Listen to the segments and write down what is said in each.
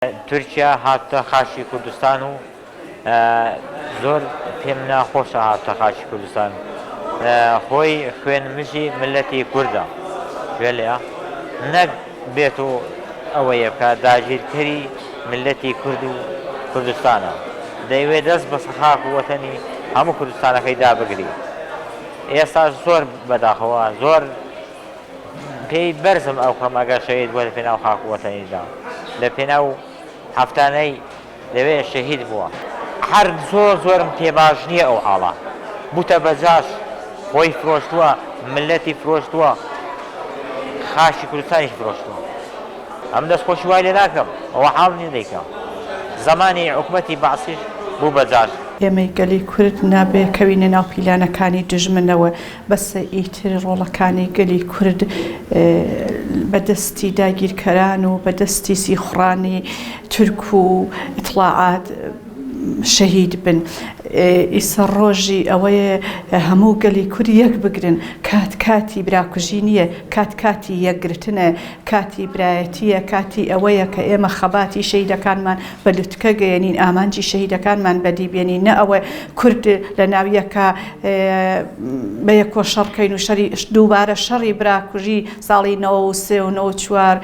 تورکیا هاتوتە خاکی کوردستان و زۆر پێم ناخۆشە هاتوتە خاکی کوردستان خۆی خوێن مژی ملەتی کوردە گوێ لێیە نەک بێت و ئەوەیە بکە داگیرکەری ملەتی کورد و کوردستانە دەیەوێت دەست بەسە خاک و وەتەنی هەموو کوردستانەکەی دابگری ئێستا زۆر بەداخەوە زۆر پێی بەرزم ئەو کەم ئەگەر شەهید بووە لە پێناو خاک و وەتەنیدا لە پێناو هەفتانەی لەوێ شەهید بووە. هەر زۆر زۆرم پێ باش نیە ئەو حاڵە بوتە بە جاش خۆی فرۆشتوە ملەتی فرۆشتوە خاکی کوردستانیش فرۆشتوە ئەم دەست خۆشی وای لێ ناکەم ئەوە حاڵ نیە دەیکا زەمانی حکومەتی بەعسیش بوو بە جاش. ئێمەی گەلی کورد نابێ کەوینە ناو پیلانەکانی دوژمنەوە بەسە ئیتر ڕۆڵەکانی گەلی کورد بە دەستی داگیرکەران و بە دەستی سیخوڕانی تورک و ئیتڵاعات شەهید بن. ئیسە ڕۆژی ئەوەیە هەموو گەلی کورد یەک بگرن. کات کاتی براکوژی نییە، کات کاتی یەکگرتنە، کاتی برایەتییە، کاتی ئەوەیە کە ئێمە خەباتی شەهیدەکانمان بە لوتکە گەیەنین، ئامانجی شەهیدەکانمان بەدی بێنین، نە ئەوە کورد لە ناو یەکا بە یەکۆ شەڕ کەین و شەری دووبارە شەڕی براکوژی ساڵی 93 و 94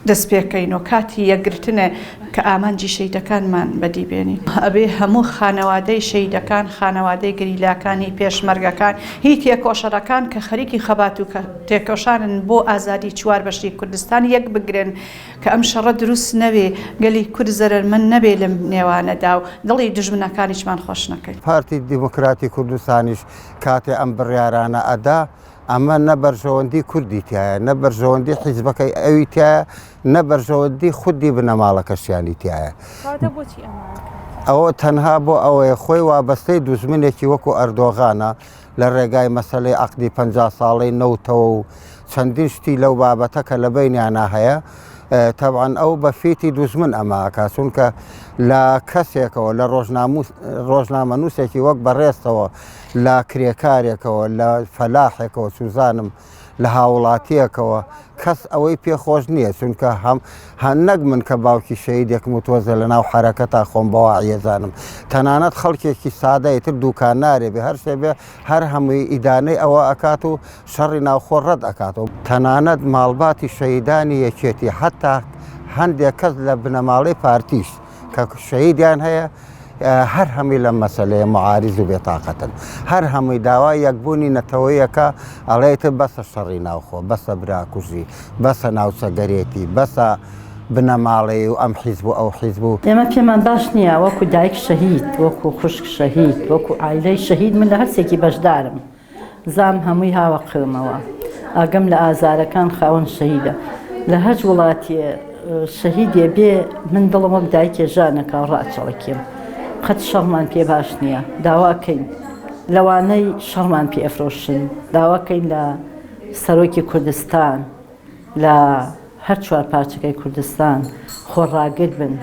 دەست پێکەین و کاتی یەکگرتنە کە ئامانجی شەهیدەکانمان بەدی بێنین. ئەبێ هەموو خانەوادەی شەهیدەکان، خانەوادەی گریلاکانی، پێشمەرگەکان، هی تێکۆشەرەکان کە خەریکی خەبات و تێکۆشانن بۆ ئازادی چوار بەشی کوردستان یەک بگرن کە ئەم شەڕە دروست نەبێ، گەلی کورد زەرەرمەند نەبێ لەم نێوانەدا و دڵی دوژمنەکانیشمان خۆش نەکەین. پارتی دیموکراتی کوردستانیش کاتێ ئەم بڕیارانە ئەدا، ئەمە نە بەرژەوەندی کوردی تیایە، نە بەرژەوەندی حیزبەکەی ئەوی تیایە، نە بەرژەوەندی خودی بنەماڵەکەشیانی تیایە. کەواتە بۆچی ئەمە ئەکات؟ ئەوە تەنها بۆ ئەوەیە خۆی وابەستەی دوژمنێکی وەکو ئەردۆغانە لە ڕێگای مەسەلەی عەقدی 50 ساڵەی نەوتەوە و چەندین شتی لەو بابەتە کە لە بەینیانا هەیە تەبعەن ئەو بە فیتی دوژمن ئەمە ئەکا چونکە لە کەسێکەوە لە ڕۆژنامەنووسێکی وەک بەڕێزتەوە لە کرێکارێکەوە لە فەلاحێکەوە سوزانم لە هاوڵاتیەکەوە کەس ئەوەی پێ خۆش نییە چونکە هەم هەن نەک من کە باوکی شەیدێکم و تۆزە لە ناو حرەکەتا خۆم بەواعیەزانم تەنانەت خەڵکێکی سادەی تر دوکانارێ بێ هەر شتێ بێ هەر هەمووی ئیدانەی ئەوە ئەکات و شەڕی ناوخۆ ڕەت ئەکاتەوە تەنانەت ماڵباتی شەهیدانی یەکێتی حتا هەندێک کەس لە بنەماڵەی پارتیش کە شەهیدیان هەیە هەر هەمووی لەم مەسەلەیە معاریز و بێتاقەتن هەر هەمووی داوای یەکبوونی نەتەوەیەکە ئەڵێت بەسە شەڕی ناوخۆ بەسە براکوژی بەسە ناوچەگەرێتی بەسە بنەماڵەیی و ئەم حیزب و ئەو حیزب و. ئێمە پێمان باش نییە وەکو دایک شەهید، وەکو خوشک شەهید، وەکو عایلەی شەهید من لە هەرسێکی بەشدارم زام هەمووی هاوە قرمەوە ئاگەم لە ئازارەکان خاوەن شەهیدە لە هەچ وڵاتێ شەهیدێ بێ من دڵم وەک دایکێ ژانەکا و ڕاچەڵەکێم قەت شەڕمان پێ باش نییە داواکەین لەوانەی شەڕمان پێ ئەفرۆشن داواکەین لە سەرۆکی کوردستان لە هەر چوار پارچەکەی کوردستان خۆڕاگر بن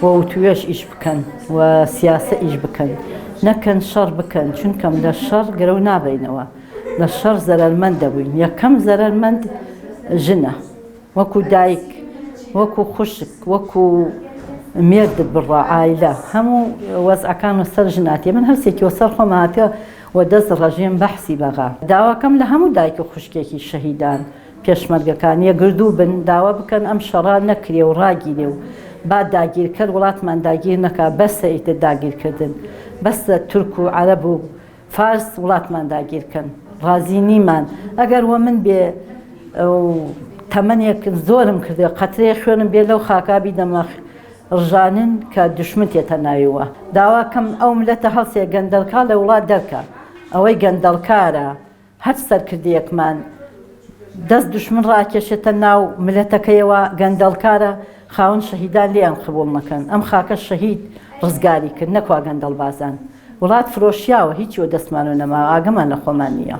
و وتوێژ ئیش بکەن و سیاسە ئیش بکەن نەکەن شەڕ بکەن چونکەم لە شەڕ گرەو نابینەوە لە شەڕ زەرەرمەند دەبووین یەکەم زەرەرمەند ژنە وەکو دایک وەکو خوشک وەکو مێردت بڕا عایلە هەموو وەزعەکان و سەر ژناتێ من هەرسێکی وەسەر خۆم هاتە و دەست ڕەژێم بەحسی بەغا داواکەم لە هەموو دایک و خوشکێکی شەهیدان پێشمەرگەکان یەکگردوو بن داوا بکەن ئەم شەڕە نەکرێ و ڕاگیرێ و با داگیرکەر وڵاتمان داگیر نەکا بەسە ئیتر داگیرکردن بەسە تورک و عەرەب و فارس وڵاتمان داگیر کەن ڕازی نیمان ئەگەر وە من بێ تەمەنێک زۆرم کردێ قەترەیە خوێنم بێ لەو خاکا بیدەمە ڕژانن کە دوشمن تێتە ناویوە داواکەم ئەو ملەتە هەڵسێ گەندەڵکا لە وڵات دەرکا ئەوەی گەندەڵکارە هەر سەرکردەیەکمان دەست دوشمن ڕاکێشێتە ناو ملەتەکەیەوە گەندەڵکارە خاوەن شەهیدان لێیان قبوڵ نەکەن ئەم خاکە شەهید ڕزگاری کرد نەکوا گەندەڵبازان وڵات فرۆشیاوە هیچی وە دەستمانەوە نەماوە ئاگەمان لە خۆمان نییە.